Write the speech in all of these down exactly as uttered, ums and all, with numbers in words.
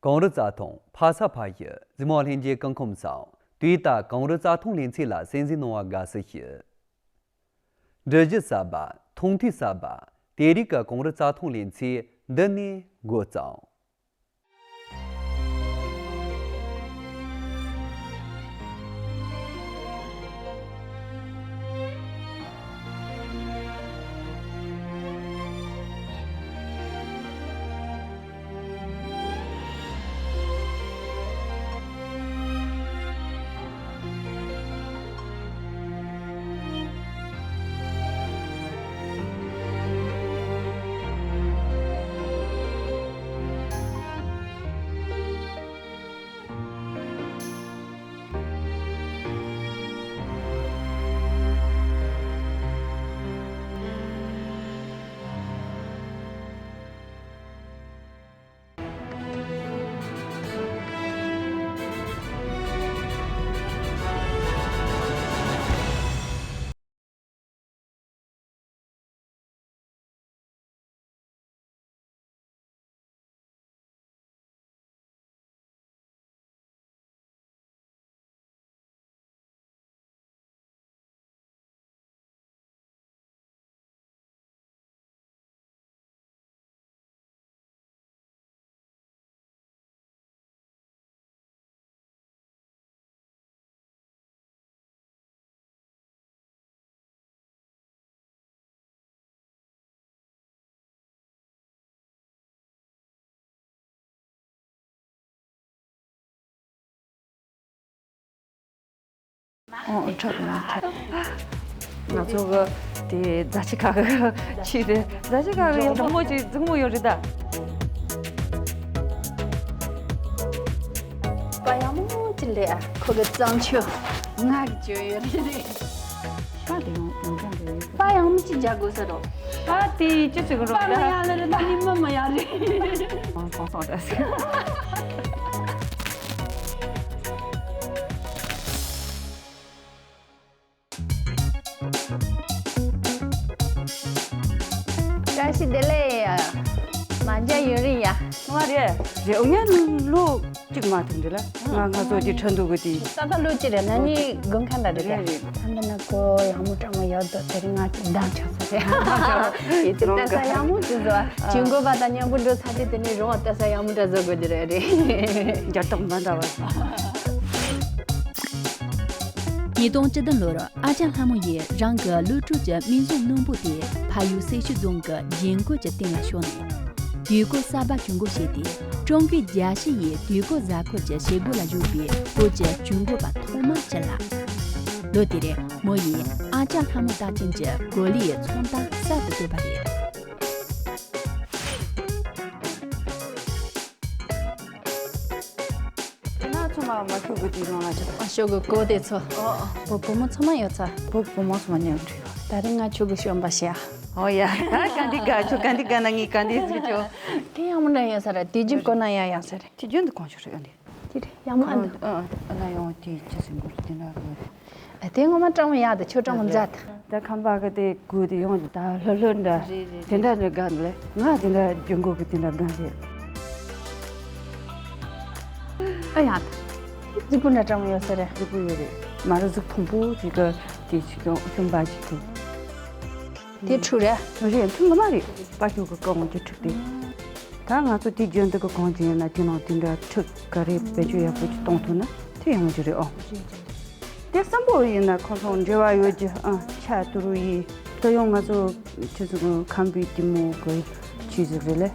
གངས་རི་རྩྭ་ཐང་ཕ་ས་ཕ་ཡུལ་རྫི་མ་ལྷན་རྒྱས་སྐུ་ཁམས་བཟང་། དུས་ད་གངས་རི་རྩྭ་ཐང་ལེ་ཚན་ལ་གསན་གཟིགས་གནང་བར་དགའ་བསུ་ཞུ། འབྲི་གཞི་གསར་པ། མཐོང་ཐོས་གསར་པ། དེ་རིང་གི་གངས་རི་རྩྭ་ཐང་ལེ་ཚན་འདི་ནས་འགོ་བརྩམས། ཨོ་ཁྲག་ང་ཁྲག་ང་ཚོ་གི་དེ་རྫ་ཆུ་ཁ་གི་ཆུ་དེ་རྫ་ཆུ་ཁ་གི་ཡག་པོ་ཅིག་འཛུགས་མོ་ཡོད་རེད་ད། པ་ཡག་མོ་ཅིག་ལས་ཨ་ཁོ་གི་གཙང་ཆུ་ང་གི་བཅོས་ཡོད་རེད། པ་དེ་ཡང་ཡང་ཀྱང་དེ་པ་ཡག་མོ་ཅིག་རྒྱག་དགོས་ས་རོ། པ་དེ་ཅི་ཅིག་རོ་པ་མ་ཡག་ལ་རེད་ད་ནི་མི་མ་ཡག་རེད། ཨང་སོང་སོང་ད་སི། བཀྲ་ཤིས་བདེ་ལེགས། མ་མཇལ་ཡུན་རིང་ཡ། ང་རེད། རེད་འོ་ངས་ལོ་གཅིག་མ་ཐུབ་འདི་ལ་ང་ང་ཚོ་དེ་ཁྲ་འདུག་གི་དེ། ད་ལྟ་ལོ་གཅིག་རེད་ན་ནི་དགུན་ཁ་འདྲ་རེད་རེད་རེད། ད་འདི་ན་ཁོ་ཡག་མོ་གྲང་མོ་ཡོད་དོ་དེ་རིང་ང་ཅིག་འདང་ཆགས་སོང་རེད། ཡིན་ཙི་ལྟ་ས་ཡག་མོ་ཅིག་བཟོ་ཨ། ཇུས་འགོད་པ་དང་མཉམ་པོ་འགྲོ་ཚར་དུས་དེ་ནས་རོང་བ་ལྟ་ས་ཡག་མོ་འདྲ་བཟོ་དགོས་ཀྱི་རེད་རེད། འགྱུར་ལྡོག་མི་འདྲ་བ། ཉིས་སྟོང་བཅུ་བདུན་ལོར་ཨ་ཅག་ལྷ་མོ་ཡིས་རང་གི་གླུ་བྲོ་གྱི་སྨན་གཞུང་རྣོན་པོ་དེ་ཕ་ཡུལ་སེར་ཤུལ་རྫོང་གི་རྒྱན་གོས་ཀྱི་སྟེང་ལ་ཕྱོགས་ནས། དུས་གོས་གསར་པ་གྱོན་གོས་བྱས་ཏེ་ཀྲུང་གོའི་རྒྱལ་སྤྱི་ཡི་དུས་གོས་གཟའ་འཁོར་གྱི་བྱེད་སྒོ་ལ་ཞུགས་པའི་བོད་ཀྱི་གྱོན་གོས་པ་ཐོག་མ་ཅིག་ལ། ལོ་དེར་མོ་ཡིས་ཨ་ཅག་ལྷ་མོ་རྟགས་ཅན་གྱི་གོ་ལའི་ཚོང་རྟགས་གསར་དུ་བཏོད་པ་རེད། དེ་ན་ཚོ་མ་མ་ཁྱུག་གི་དེའི་ནང་ལ་ཅི། ཨ་ཤོག་གི་གོ་དེ་ཚོ། ཨོ་ཨོ། བུ་བུ་མོ་ཚོ་མ་ཡོད་ཚ། བུ་བུ་མོ་ཚོ་མ་ཉམས་འཁྲུག་ཡོད། ད་རིང་ང་ཁྱུག་གི་ཤོན་པ་ཤ། ཨོ་ཡ། ད་ག་འདི་དགའ་ཆོ་ག་འདི་དགའ་ན་ངའི་ག་འདི་ཟིག་ཆོ། དེ་ཡང་མི་འདྲ་ཡོད་ས་རེད། དེ་རྒྱུན་གོ་ན་ཡ་ཡང་ས་རེད། དེ་རྒྱུན་དུ་གོང་ཆོ་རེད་ཨ་འདི། དེ་རེད་ཡང་མ་འདུག་ཨ་ན་ཡང་དེ་ཅི་ཟིན་དགོས་དེ་འདྲ་དགོས། ཨ་དེ་ངོ་མ་སྤྲང་མོ་ཡག་དེ་ཁྱོད་སྤྲང་མོ་མཛད། ད་ཁམས་པ་གི་དེ་དགོས་དེ་ཡོང་དེ་ད་ལྷོད་ལྷོད་འདྲ། རེད་རེད། དེ་འདྲ་ནས་དགའ་ལེ། ང་དེ་འདྲ་རྒྱུན་གོ་གི་དེ་འདྲ་དགའ་རེད། ཨ་ཡག་དེ་གཟིགས་པོ་འདྲ་སྤྲང་མོ་ཡོད་ས་རེད། གཟིགས་པོ་ཡོད་རེད། མ་རུ་གཟུགས་ཕུང་པོ་ཅིག་གི་དེ་ཅིག་ཀྱང་ཤུམ་པ་ཅིག་འདུག་དེ་ཕྲུག་རེད། རེད་ཕྲུག་ངོ་མ་རེད། པ་ཁྱོད་ཀྱི་ཀ་འོང་གི་ཕྲུག་དེ། ད་ང་ཚོ་དེ་རྒྱུན་དུ་གི་གོང་ཅན་ཡིན་ན་དེ་ནང་དེ་འདྲ་ཕྲུག་ག་རེ་བེད་སྤྱོད་ཡག་པོ་ཅིག་གཏོང་ཐུབ་ན་དེ་ཡོང་རྒྱུ་རེད་ཨོ། དེ་བསམ་པོ་ཡིན་ན་ཁོང་ཚོ་འབྲེལ་བ་ཡོད་རྒྱུ་ཨ་ཆ་དུ་རུ་ཡིས་ད་ཡང་ང་ཚོ་ཁྱེད་ཚོ་གི་ཁམས་པའི་དེ་མོ་གི་ཆོས་ཟིག་རེད་ལེ།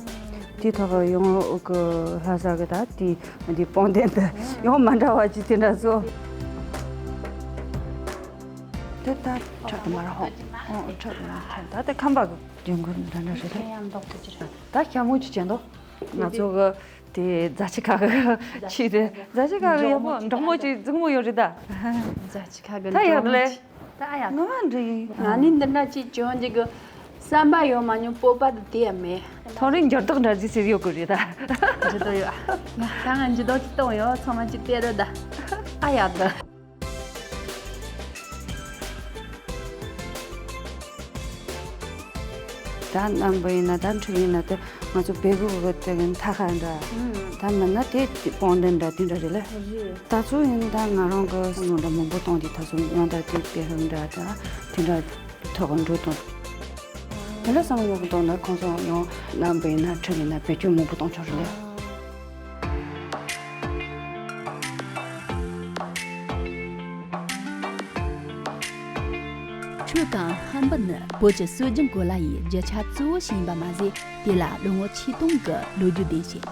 དེ་ཐོག་གི་ཡང་གི་ལྷ་ས་གི་ད་དེ་དེ་སྤོང་ལྡན་དུ་ཡང་མ་འདྲ་བ་ཅིག་དེ་འདྲ་ཚོ། དེ་ལྟར་ཁྲག་དེ་མར་ཧོ། ཨོ་ཁྲག་དེ་མར་ཧོ། ད་དེ་ཁམས་པ་གི་རྒྱུན་གོས་འདྲ་འདྲ་རེད་དེ། ཡང་མདོག་ཏུ་ཅི་རེད། ད་ཞྭ་མོ་ཅི་བྱས་འདུག་ང་ཚོ་གི་དེ་རྫ་ཆུ་ཁ་གི་ཆི་དེ་རྫ་ཆུ་ཁ་གི་ཡག་པོ་འབྲོག་མོ་ཅིག་འཛུགས་མོ་ཡོད་རེད་ད། རྫ་ཆུ་ཁ་གི་ད་ཡག་ལེ། ད་ཡག་ང་འདྲི་ཡིན། ང་ནི་འདི་འདྲ་ཅིག་བྱུང་འདི་གི་བསམ་པ་ཡོད་མ་མྱོང་སྤོབས་པ་དེ་དེ་ཡང་མེད། ཐོ་རེ་འགྱུར་ལྡོག་འདྲ་ཟིག་ཟེར་ཡོད་གི་རེད་ད། འགྱུར་ལྡོག་ཡོད། ང་ད་ང་འགྱུར་ལྡོག་ཅིག་གཏོང་ཡོད་ཚང་མ་ཅིག་བལྟས་རོགས་ད། ཨ་ཡག་ད། ད་རྣམ་པ་ཡིན་ན་ད་འཁྲུག་ཡིན་ན་ད་ང་ཚོ་བལ་གོ་གི་དེ་གི་མཐའ་ཁ་འདྲ། ད་མིན་ན་དེ་དེ་སྤང་ལྡེ་འདྲ་དེ་འདྲ་རེད་ལ། ད་ཚོ་ཡིན་ད་ང་རང་གི་བསམ་བློ་འདྲ་མང་པོ་བཏང་དེ་ད་ཚོ་ཡང་ད་དེ་དེ་ཧུ་འདྲ་ད་དེ་འདྲ་ཐོག་གི་འགྲོ་དང་། དེ་ལ་བསམ་བློ་མང་པོ་བཏང་ན་ཁོང་ཚོ་ཡང་རྣམ་པ་ཡིན་ན་འཁྲུག་ཡིན་ན་བེད་སྤྱོད་མང་པོ་བཏང་ཆོག་རེད་ལ། ཆོས་ཀྱང་ཧམ་པ་ནི་བོད་ཀྱི་སྲོལ་རྒྱུན་གོ་ལ་ཡི་རྒྱུ་ཆ་གཙོ་བོ་ཞིག་ཡིན་པ་མ་ཟད། དེ་ལ་ལོ་ངོ་ཆིག་སྟོང་གི་ལོ་རྒྱུས་ལྡན་ཞིང་།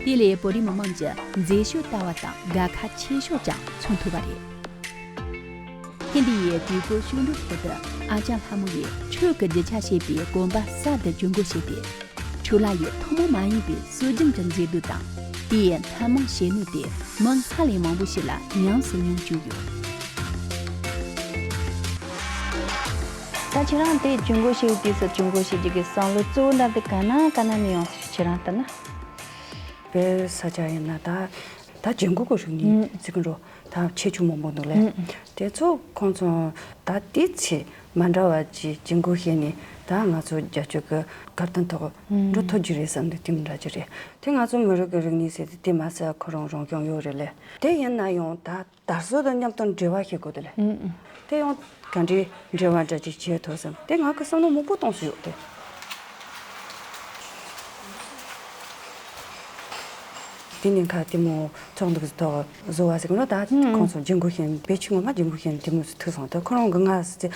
དེ་ལས་བོད་རིགས་མི་དམངས་ཀྱི་མཛེས་ཤོས་ལྟ་བ་དང་དགའ་ཁ་ཆེ་ཤོས་ཀྱང་མཚོན་ཐུབ་པ་རེད། ཐེངས་འདི་ཡི་དུས་འཁོར་ཞུ་འགྲོ་ཐོག་ཏུ་ཨ་ཅག་ལྷ་མོ་ཡིས་ཆོས་ཀྱི་རྒྱུ་ཆ་བྱེད་པའི་གོམ་པ་གསར་དུ་ཇུས་འགོད་བྱས་ཏེ། ཆོས་ལ་ཡི་ཐུན་མོང་མ་ཡིན་པའི་སྲོལ་རྒྱུན་གྱི་མཛེས་སྡུག་དང་། དེའི་ཐུན་མོང་བྱེད་ནུས་དེ་མི་སྔར་ལས་མང་པོ་ཞིག་ལ་ཉམས་སུ་མྱོང་བཅུག་ཡོད། ད་ཁྱེད་རང་དེ་ཇུས་འགོད་བྱེད་དུས་སུ་ཇུས་འགོད་བྱེད་རྒྱུ་གི་བསམ་བློ་གཙོ་བོ་འདྲ་དེ་ག་ན་ག་ན་ནས་ཡོང་ཟེར་ཁྱེད་རང་ལྟར་ན། བོད་ས་ཆ་ཡིན་ན་ད་ད་ཇུས་འགོད་ཀྱི་རིག་གནས་ཟེར་གྱི་འགྲོ་ད་ཁྱད་ཆོས་མང་པོ་འདུག་ལེ། དེ་ཚོ་ཁོང་ཚོ་ད་དེ་ཚེ་མ་འདྲ་བ་ཅིག་ཇུས་འགོད་བྱས་ནས་ད་ང་ཚོ་རྒྱ་ཆོས་ཀྱི་གར་སྟེགས་ཐོག་འགྲོ་ཐུབ་ཀྱི་རེད་བསམ་འདུག་དེ་མི་འདྲ་ཅིག་རེད། དེ་ང་ཚོ་མི་རིགས་ཀྱི་རིག་གནས་ཟེར་དེ་དེ་མ་ཟད་ཁོ་རང་རང་སྐྱོང་ཡོད་རེད་ལེ། དེ་ཡིན་ན་ཡང་ད། དར་སྲོལ་དང་མཉམ་དུ་འབྲེལ་བ་བྱེད་དགོས་དེ་ལས། ཨུ་ཨུ། དེ་ཡང་ག་འདྲའི་འབྲེལ་བ་འདྲ་ཅིག་བྱེད་ཐུབ་བསམ་དེ་ང་གི་བསམ་བློ་མང་པོ་གཏོང་སྲོལ་ཡོད་དེ། དེ་ནས་ཁ་དེ་མོ་ཚོགས་འདུ་གི་ཐོག་བཟོ་བ་ཟེར་གི་ནོ་ད་ཨུ་ཨུ། ཁོང་ཚོ་ཇུས་འགོད་མཁན་བེད་སྤྱོད་ངོ་མ་ཇུས་འགོད་མཁན་དེ་མོ་ཐུག་སོང་དེ་ཁོ་རང་གི་ང་ཟེར་ཚེ་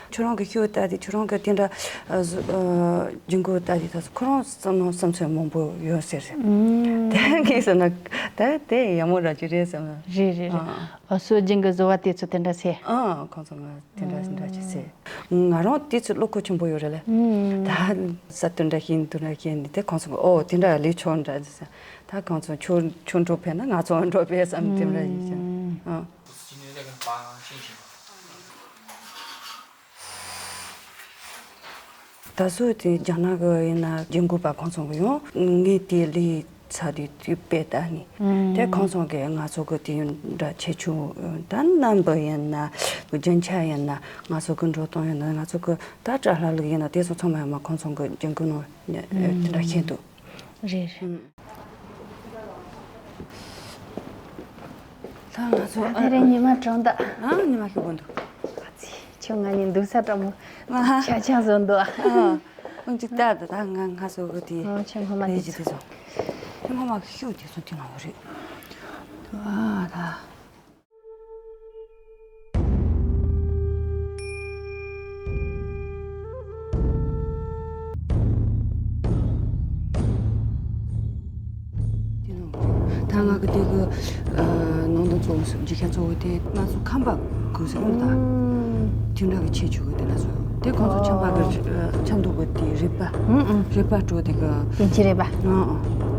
ཁྱོད་རང་གི་ཤུགས་ལྟ་དེ་ཁྱོད་རང་གི་དེ་འདྲ་ཨ་བཟོ་ཨ་ཇུས་འགོད་ལྟ་དེ་ད་ཁོ་རང་བསམ་བློ་བསམ་ཚུལ་མང་པོ་ཡོད་ཟེར་ཟེར། ཨུ་དེ་ངས་ཟེར་ན་ད་དེ་ཡག་མོ་ར་ཅིག་རེད་བསམ་ན། རེད་རེད་རེད། ཨ། ཨ་སྲོལ་རྒྱུན་གྱི་བཟོ་བ་དེ་ཚོ་དེ་འདྲ་ཟེར། ཨ་ཁོང་ཚོ་ང་དེ་འདྲ་ཞིག་འདྲ་ཞིག་ཟེར། ང་རང་དེ་ཚོ་བློ་ཁོག་ཆེན་པོ་ཡོད་རེད་ལེ། ད་ས་དེ་འདྲ་ཤེས་དེ་འདྲ་ཤེས་ནི་དེ་ཁོང་ཚོ་ཨོ་དེ་འདྲ་ལས་ཆོག་འདྲ་ཟེར། ད་ཁོང་ཚོ་ཁྱོད་ཁྱོད་འགྲོ་ཕེབས་ན་ང་ཚོ་འགྲོ་ཕེབས་བསམ་དེ་འདྲ་ཡིན་ཞིང་། ཨ། ད་གཟོད་དེ་རྒྱ་ནག་གི་ཡིན་ན་རྒྱན་གོས་པ་ཁོང་ཚོ་གི་ཡང་ངས་དེ་ལས་ཚ་དུས་དུས་དཔེ་ལྟ་ནི། དེ་ཁོང་ཚོ་གི་ང་ཚོ་གི་དེ་འདྲ་ཆེ་ཆུང་ད་རྣམ་པ་ཡིན་ན་རྒྱན་ཆ་ཡིན་ན་ང་ཚོ་གི་འགྲོ་སྟངས་ཡིན་ན་ང་ཚོ་གི་ད་དྲ་ལྷག་ལུགས་ཡིན་ན་དེ་ཚོ་ཚང་མ་ཡང་མ་ཁོང་ཚོ་གི་རྒྱན་གོས་ནང་དེ་འདྲ་ཤེས་འདུག་རེད་རེད། ད་ང་ཚོ་ཨ་ཨ་རེ་ཉི་མ་གྲོང་རྡལ། ཨ་ཉི་མ་ཤོད་གོ་འདུག་ཨ་ཙི་ཁྱོད་ང་གཉིས་འདུག་ས་འདྲ་མོ། ང་ཧ། ཆ་ཆ་བཟོ་འདུག་ཨ། ཨང་ཅིག་ལྟ་ད་ད་ང་ང་ཚོ་གི་དེ་ཨ་ཁྱོད་སྔོན་མ་རེད་འདུག་ཅི་དེ་ཚོ། ཁྱོད་སྔོན་མ་ཤོད་དེ་ཚོ་དེ་ང་བ་རེད། ཨ་ད། ད་ང་གི་དེ་གི་ནང་དོན་གཙོ་བོ་སུ་རྒྱུ་ཆ་གཙོ་བོ་དེ་ང་ཚོ་ཁམས་པ་གོས་ཟེར་བ་ད་དེ་འདྲ་གི་ཆེད་ཆུ་གི་དེ་ལ་སོ་དེ་ཁོང་ཚོ་ཆམ་པ་གི་ཆམ་དུ་གི་དེ་རིག་པ་རིག་པ་སྤྲོ་དེ་གི་དེ་ཆི་རེད་པ།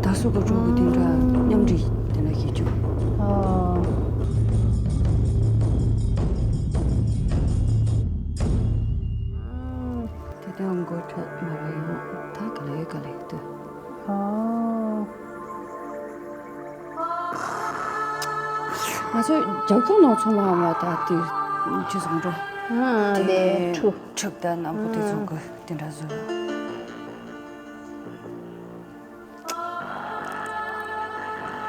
ད་སུ་གི་སྤྲོ་གི་དེ་འདྲ་མཉམ་འབྲེལ་དེ་འདྲ་ཞིག་བྱུང་། དེ་དོན་འགོ་ཁྲིད་མ་རེད་ཡོད་ད་ག་ལེ་ག་ལེ་དུ། ཨོ། ང་ཚོ་རྒྱབ་ཁུངས་ནང་ཚང་མ་མ་ད་དེ་ཅི་བཟུང་འགྲོ། ཨ་དེ་ཁྲུ། ཁྲུ་ད་ནམ་པོ་དེ་བཟུང་གི་དེ་འདྲ་བཟོས།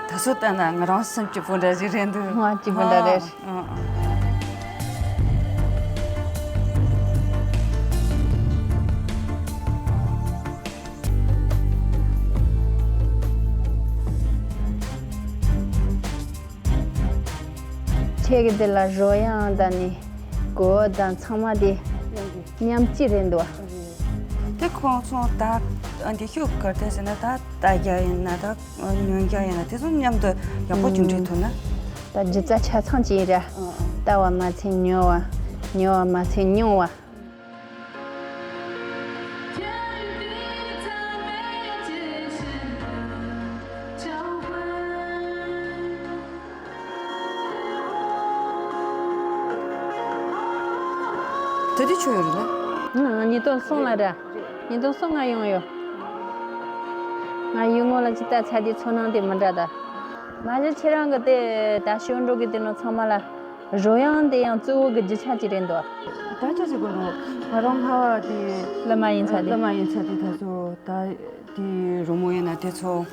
ད་གཟོད་ལྟ་ན་ང་རང་སེམས་སྐྱིད་པོ་འདྲ་ཞིག་རེད་འདུག་ང་སྐྱིད་པོ་འདྲ་རེད། ཨ་ཨ། ཁྱེད་ཀྱི་དེ་ལ་རོལ་དབྱངས་དང་ནི་གོ་དང་ཚང་མ་དེ་མཉམ་གཅིག་རེད་འདུག་དེ་ཁོང་ཚོ་ད་འདི་ཤུགས་གར་དེ་ཟེར་ན་ད་རྟ་རྒྱ་ཡིན་ན་ད་ཉོན་རྒྱ་ཡིན་ན་དེ་ཚོ་མཉམ་དུ་ཡག་པོ་ཅིག་འགྲིག་ཐུབ་ན། ད་སྒྱུ་རྩལ་ཆ་ཚང་ཅིག་ཡིན་ར། ལྟ་བ་མ་ཚད་ཉོ་བ། ཉོ་བ་མ་ཚད་མྱོང་བ། ད་དེ་ཆོ་ཡོད་རེད་ལ། ང་ཉིས་སྟོང་གསུམ་ལ་ར། ཉིས་སྟོང་གསུམ་ང་ཡོང་ཡོད། ང་ཡུལ་ངོ་ལ་ཅི་ལྟ་ཚ་དེ་ཚོ་ནང་དེ་མི་འདྲ་ད། མ་གཞི་ཁྱེད་རང་གི་དེ་ད་ཞོན་འགྲོ་གི་དེ་ནོ་ཚང་མ་ལ། རོལ་དབྱངས་དེ་ཡང་གཙོ་བོ་གི་རྒྱུ་ཆ་ཅིག་རེད་འདུག་ད་ཅི་ཟེར་དགོས་རེད། ང་རང་ཕ་བ་དེ་བླ་མ་ཡིན་ཚ་དེ། བླ་མ་ཡིན་ཚ་དེ་ད་ཚོ་ད་དེ་རོལ་མོ་ཡིན་ན་དེ་ཚོ་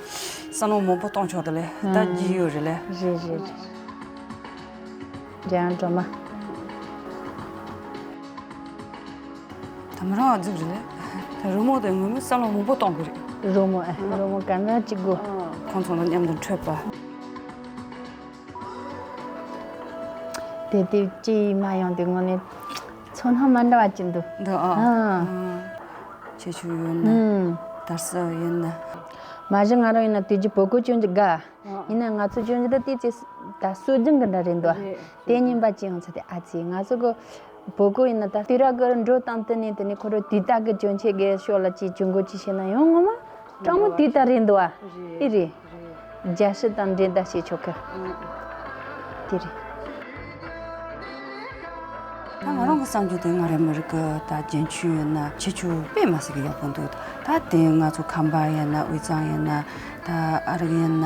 བསམ་བློ་མང་པོ་གཏོང་ཆོག་ད་ལེ། ད་ཨང་། རྒྱུས་ཡོད་རེད་ལེ། རེད་རེད་རེད། འཇམ་སྒྲོལ་མ། ད་མི་རང་བ་འཛུགས་རེད་ལེ། ད་རོལ་མོ་དེ་ངོ་མ་བསམ་བློ་མང་པོ་གཏོང་དགོས་རེད། རོལ་མོ་ཨེ། རོལ་མོ་ག་ན་གཅིག་དགོས། ཁོང་ཚོ་ལ་མཉམ་དུ་འཕྲོད་པ། དེ་དེ་ཅི་མ་ཡོང་དེ་དངོས་གནས་ཚོར་སྣང་མ་འདྲ་བ་ཅིག་འདུག་འདུག་ཨ། ཨ། ཨ། ཁྱད་ཆོས་ཡོད་ན། ཨུམ། དར་སྲོལ་ཡོད་ན། མ་གཞི་ང་རང་ཡིན་ན་དུས་རྒྱུན་བོད་སྐད་སྐྱོན་གྱི་དགའ། ཨ། ཡིན་ན་ང་ཚོ་སྐྱོན་གྱི་ད་དེ་ཅི་ད་སྲོལ་རྒྱུན་གྱི་འདྲ་རེད་འདུག་རེད། དེ་ཉིན་པ་ཅི་ཡོང་ཚེ་དེ་ཨ་ཙི་ང་ཚོ་གི་བོད་སྐད་ཡིན་ན་ད་དུས་རབས་ཀྱི་འགྲོ་སྟངས་དེ་ནས་དེ་ནས་ཁོ་རང་དུས་རྟག་གི་སྐྱོན་ཆས་གི་ཕྱོགས་ལ་ཅི་སྐྱོན་གོ་ཅི་བྱས་ན་ཡང་ངོ་མ། སྤྲང་མོ་དེ་ལྟར་རེད་འདུག་བ། རེད། ཨེ་རེད། རེད། རྒྱལ་སྲིད་དང་འགྲན་ཟླ་བྱེད་ཆོག་གི། ཨང་། དེ་རེད། ད་ང་རང་གི་བསམ་རྒྱུ་དེ་སྔ་རེ་མི་རིགས་ཀྱི་ད་རྒྱན་ཆོས་ཡིན་ན་ཁྱད་ཆོས་དཔེ་མ་སྲིད་ཀྱི་ཡག་པོ་འདུག་ད་དེ་ང་ཚོ་ཁམས་པ་ཡིན་ན་དབུས་གཙང་ཡིན་ན་ད་ཨ་རི་ཡིན་ན་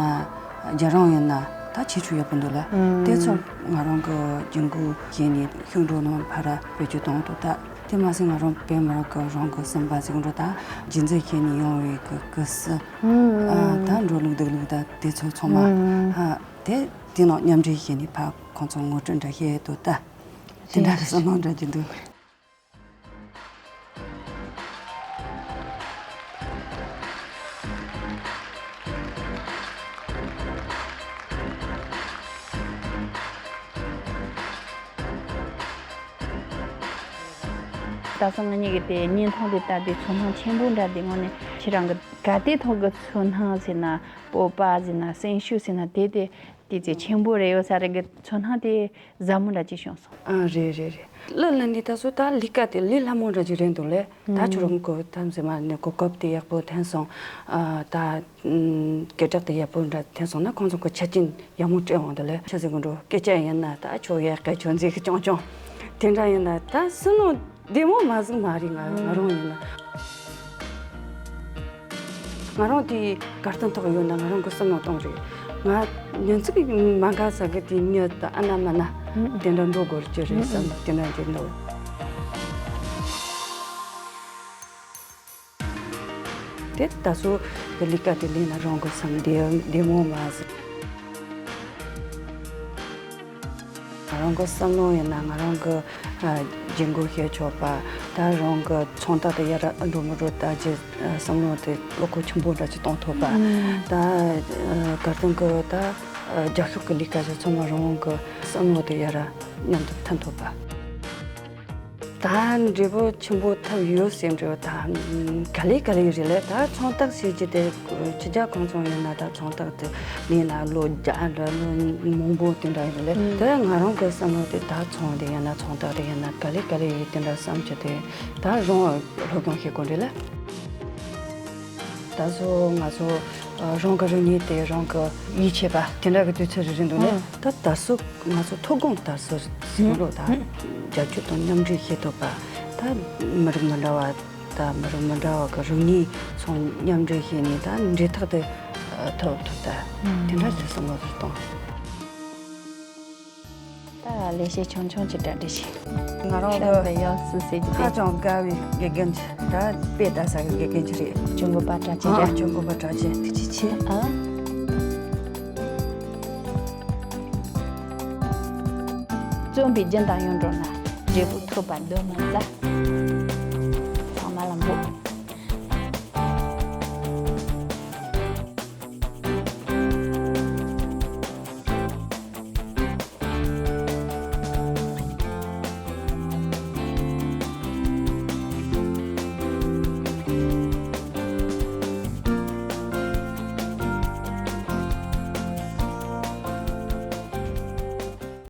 རྒྱ་རོང་ཡིན་ན་ད་ཁྱད་ཆོས་ཡག་པོ་འདུག་ལ། ཨང་། དེ་ཚོ་ང་རང་གི་རྒྱན་གོས་གྱོན་ནས་ཤོག་སྒྲོ་ནང་ཕར་བེད་སྤྱོད་གཏོང་འདུག་ད། དེ་མ་ཟད་ང་རང་བོད་མི་རིགས་ཀྱི་རང་གི་སེམས་པ་ཟེར་གི་འགྲོ་ད་རྒྱུན་འཛིན་བྱས་ནས་ཡོང་བའི་གི་གི་སི། ཨ། ད་འགྲོ་ལུགས་འདུག་ལུགས་ད་དེ་ཚོ་ཚང་མ། ཨ། དེ་དེ་ནང་མཉམ་འབྲེལ་བྱས་ནས་ཕ་ཁོང་ཚོ་ངོ་སྤྲོད་འདྲ་བྱས་འདུག་ད་དེ་འདྲ་གི་བསམ་བློ་འདྲ་གྱི་འདུག་ད་སང་ང་གཉིས་ཀྱི་དེ་བརྙན་ཐུང་དེ་ལྟ་དུས་ཚོར་སྣང་ཆེན་པོ་འདྲ་དེ་དངོས་གནས་ཁྱེད་རང་གི་ག་དེ་ཐོག་གི་ཚོར་སྣང་ཟེར་ན་སྤོབས་པ་ཟེར་ན་སེམས་ཤུགས་ཟེར་ན་དེ་དེ་དེ་ཚེ་ཆེན་པོ་རེད་ཡོད་ས་རེད་གི་ཚོར་སྣང་དེ་ཟབ་མོ་འདྲ་ཅིག་བྱུང་སོང་། ཨ་རེད་རེད་རེད། གླུ་ལེན་ནི་ད་སོ་ད་ལས་ཀ་དེ་ལས་སླ་མོ་འདྲ་ཅིག་རེད་འདུག་ལེ། ད་ཁྱོད་རང་གི་ཐམས་ཅད་མ་ནི་གོ་སྐབས་དེ་ཡག་པོ་ཐོན་སོང་། ཨ་ད་སྐད་གྲགས་དེ་ཡག་པོ་འདྲ་ཐོན་སོང་ན་ཁོང་ཚོ་གི་ཆ་རྐྱེན་ཡག་མོ་སྤྲད་འོང་འདུག་ལེ། ཆི་ཟེར་གི་འགྲོ་སྐད་ཆ་ཡིན་ན་ད་ཁྱོད་ཡག་གི་ཁྱོད་མཛེས་གི་ཅོང་ཅོང་དེ་འདྲ་ཡིན་ན་ད་སུ་ནོ་བདེ་མོ་མ་ཟིག་མ་རེད། ང་ང་རང་ཡིན་ན། ང་རང་དེའི་གར་སྟོན་ཐོག་ཡོད་ན་ང་རང་གི་བསམ་བློ་གཏོང་རེད། ང་ཉིན་ཚིག་མ་འགའ་ས་གི་དེ་མྱི་ད་ཨ་ན་མ་ན་དེ་འདྲ་འགྲོ་དགོས་ཀྱི་རེད་བསམ་དེ་འདྲ་འདྲི་འདུག་དེ་ད་སོ་གི་ལས་ཀ་དེ་ལས་ན་རང་གི་བསམ་བདེ་བདེ་མོ་མ་ཟིག་ང་རང་གི་བསམ་བློ་ཡིན་ན་ང་རང་གི་ཨ་རྒྱན་གོས་བྱས་ཆོག་པ། ད་རང་གི་ཚོང་རྟགས་དེ་ཡར་འགྲོ་མི་འགྲོ་ད་ཅི་བསམ་བློ་དེ་བློ་ཁོག་ཆེན་པོ་འདྲ་ཅིག་གཏོང་ཐུབ་པ། ད་གར་སྟོན་གི་ད་རྒྱབ་ཤོག་གི་ལས་ཀ་ཞིག་ཚང་མ་རང་གི་བསམ་བློ་དེ་ཡར་མཉམ་དུ་ཐོན་ཐུབ་པ། ད་འབྲས་བུ་ཆེན་པོ་ཐོབ་ཡོད་ཟེར་འདྲ་བ་ད་ག་ལེ་ག་ལེ་རེད་ལེ། ད་ཚོང་རྟགས་ཟེར་གྱི་དེ་ཕྱི་རྒྱལ་ཁང་ཚོང་ཡིན་ན་ད་ཚོང་རྟགས་དེ་ལས་ན་ལོ་བརྒྱ་འདྲ་ལོ་མང་པོ་དེ་འདྲ་ཡོད་ལེ། དེ་ང་རང་གི་བསམ་བློ་དེ་ད་ཚོང་དེ་ཡིན་ན་ཚོང་རྟགས་དེ་ཡིན་ན་ག་ལེ་ག་ལེ་ཡིན་དེ་འདྲ་བསམ་གྱི་དེ་ད་རང་སློབ་སྦྱོང་བྱེད་དགོས་རེད་ལེ། ད་གཟོད་ང་ཚོ་རང་གི་རིག་གནས་དེ་རང་གི་ཡིད་ཆེས་པ་དེ་འདྲ་གི་དུས་ཚོད་རེ་རེ་འདུག་ནས་ད་ད་གཟོད་ང་ཚོ་ཐོག་དགོང་ད་གཟོད་ཟིང་འགྲོ་ད་རྒྱབ་སྐྱོར་དང་མཉམ་འབྲེལ་བྱེད་ཐུབ་པ། ད་མི་རིགས་མི་འདྲ་བ་ད་མི་རིགས་མི་འདྲ་བ་གི་རིག་གནས་ཚོ་མཉམ་འབྲེལ་བྱས་ནས་ད་འབྲེལ་ཐག་དེ་ཐོབ་ཐུབ་ད་དེ་འདྲ་ཞིག་བསམ་བློ་དེ་གཏོང་། ད་ལས་བྱེད་ཆུང་ཆུང་ཅིག་གྲ་སྒྲིག་བྱས། ང་རང་ཤ་གི་འདི་ཡག་སུ་ཟེར་གྱི་ཧ་དེ། ཅང་དགའ་བའི་དགེ་རྒན་ཅིག་ད་དཔེ་ལྟ་ས་གི་དགེ་རྒན་ཅིག་རེད། གྱོང་གི་པ་གྲགས་ཅན་ཨ་རེད། གྱོང་གི་པ་གྲགས་ཅན་ཐུགས་རྗེ་ཆེ། ཨ། བརྩོན་པས་རྒྱུན་དང་ཡུན་འགྲོགས་ན། འབྲས་བུ་ཐོབ་པར་གདོན་མི་ཟ།